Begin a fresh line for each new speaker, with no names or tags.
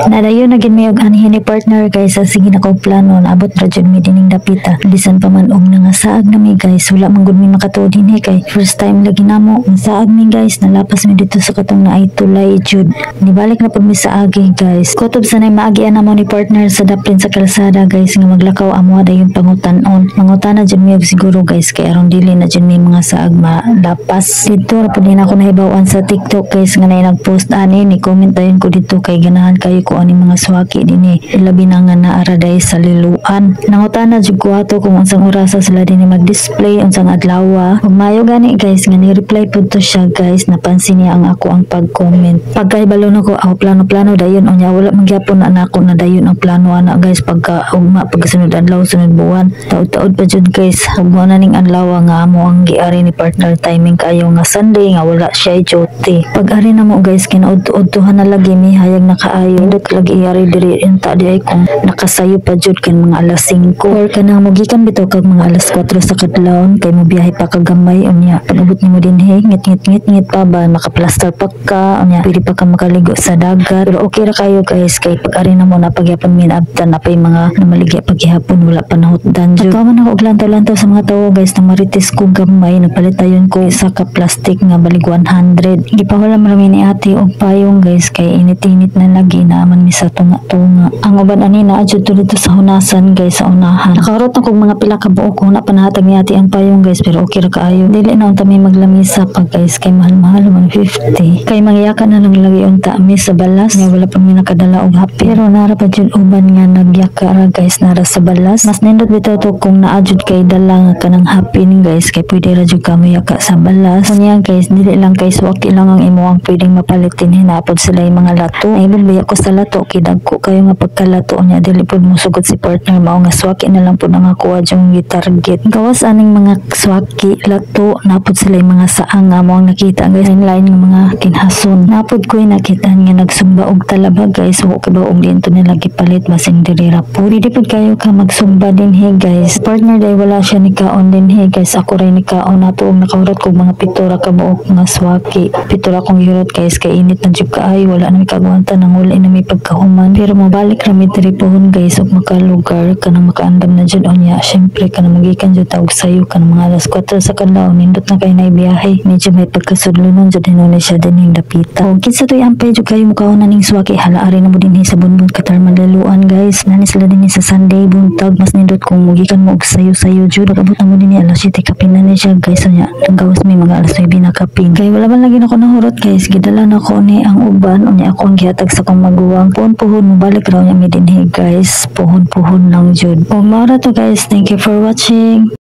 Nadayon na gid mi og anhi ni partner, guys, sa sige na kog plano, naabot ra jud mi dining dapita. Bisan pa man og nangasaag na mi, guys, wala man gud mi makatuod dinhi kay first time lagi namo. Nasaag mi, guys, nalapas mi dito sa katong naay tulay jud. Nibalik na pud mi sa agi, guys. Kutob sa nay maagian namo ni partner sa daplin sa kalsada, guys, nga maglakaw amo dayon pangutan-on. Mangutana jud mi og siguro, guys, kay aron dili na jud mi mga saag malapas. Dito ra pud din ako nahibaw-an sa TikTok, guys, nga nay nagpost ani. Ni comment dayon ko dito kay ganahan kayo ko ani mga swaki dinhi, labi na nga naara day sa Liloan. Nangutana jud ko ato kung unsang orasa sila dinhi mag-display, unsang adlaw. Ug maayo gani, guys, nga ni reply pud to siya, guys. Napansin niya ang ako ang pag-comment. Pagkahibalo nako ako plano-plano dayon unya, wala man gyapon na nako na dayon ang plano ana, guys, pagka ugma, pagkasunod adlaw, sunod buwan, taud-taud pa jud, guys. Ug mo na ning adlaw nga amo ang giari ni partner, timing kayo nga Sunday nga wala siya duty. Pag ari na mo, guys, kinaudto-udtohan na lagi mi, hayag na kaayo. Nindot lagi iari diri unta di ay kung nakasayo pa jud kan mga alas 5 or kanang mogikan bitaw kag mga alas 4 sa kadlawon kay mobiyahe pa ka gamay. Unya pag-abot nimo dinhi, ngit ngit ngit ngit pa ba, makaplaster pa ka, unya pwede pa ka makaligo sa dagat. Pero okay ra kayo, guys, kay pag ari na mo na pagyapon mi naabtan na pay mga namaligya paghihapon, wala pa nahutdan jud. Pagkaman ako og lantaw-lantaw sa mga tawo, guys, na marites ko gamay, nagpalit dayon ko isa ka plastic nga balig 100. Gipahula man mi ni ate og payong, guys, kay init-init na lagi naaman mi sa tunga-tunga. Ang uban ani naa jud to dito sa hunasan, guys, sa unahan. Nakaharot na kog mga pila ka buok, huna panahatag ni ate ang payong, guys, pero okay ra kaayo. Dili na unta mi maglamisa pa, guys, kay mahal-mahal, 150. Kay mangyaka na lang lagi unta mi sa balas nga wala pa mi nakadala og happy. Pero nara pa jud uban nga nagyaka ra, guys, nara sa balas. Mas nindot bitaw to kung naa jud kay dala nga kanang happy ni, guys, kay pwede ra jud ka moyaka sa balas. Unya, guys, dili lang kay swaki lang ang imo ang pwedeng mapalit dinhi, napod sila yung mga lato. Nahibong biya ko sa lato kay dagko kayo nga pagkalato niya, dili pud mo sugot si partner, mao nga swaki na lang pud ang ako yung gitarget. Gawas aning mga swaki, lato, napod sila yung mga saang nga mo ang nakita, guys, lain nga mga kinhason. Napod ko nakita nga nagsumba og talaba, guys, wa kay ba og dinto nila gipalit, basin diri ra po. Pwede pud kayo ka magsumba dinhi, guys. Partner day wala siya ni kaon dinhi, guys, ako ray ni kaon nato og nakahurot kog mga 7 ra ka buok nga swaki. 7 ra kong gihurot, guys, kay init na jud kaayo, wala na mi kagwanta, nang wala na mi pagkahuman. Pero mobalik ra mi diri pohon, guys, ug makalugar kanang makaandam na jud. Unya syempre kanang magikan jud ta og sayo kanang mga alas 4 sa kadlaw, nindot na kay na biyahe, medyo may pagkasudlonon jud hinuon siya dinhing dapita. Og kinsa toy ampay jud kayo mukaon na ning swaki, hala, ari na mo dinhi sa Bonbon Catarman, Liloan, guys. Nani sila dinhi sa Sunday buntag. Mas nindot kung mugikan mo og sayo-sayo jud. Pag-abot na mo dinhi alas 7, kapin na ni siya, guys. Unya gawas mi mga alas 9 na kapin kay wala man lagi nako nahurot, guys. Gidala na ko ni ang uban, unya ako ang gihatag sa akong maguwang. Puhon-puhon mobalik raw niya mi dinhi, guys, puhon-puhon lang jud. Ug mao ra to, guys. Thank you for watching.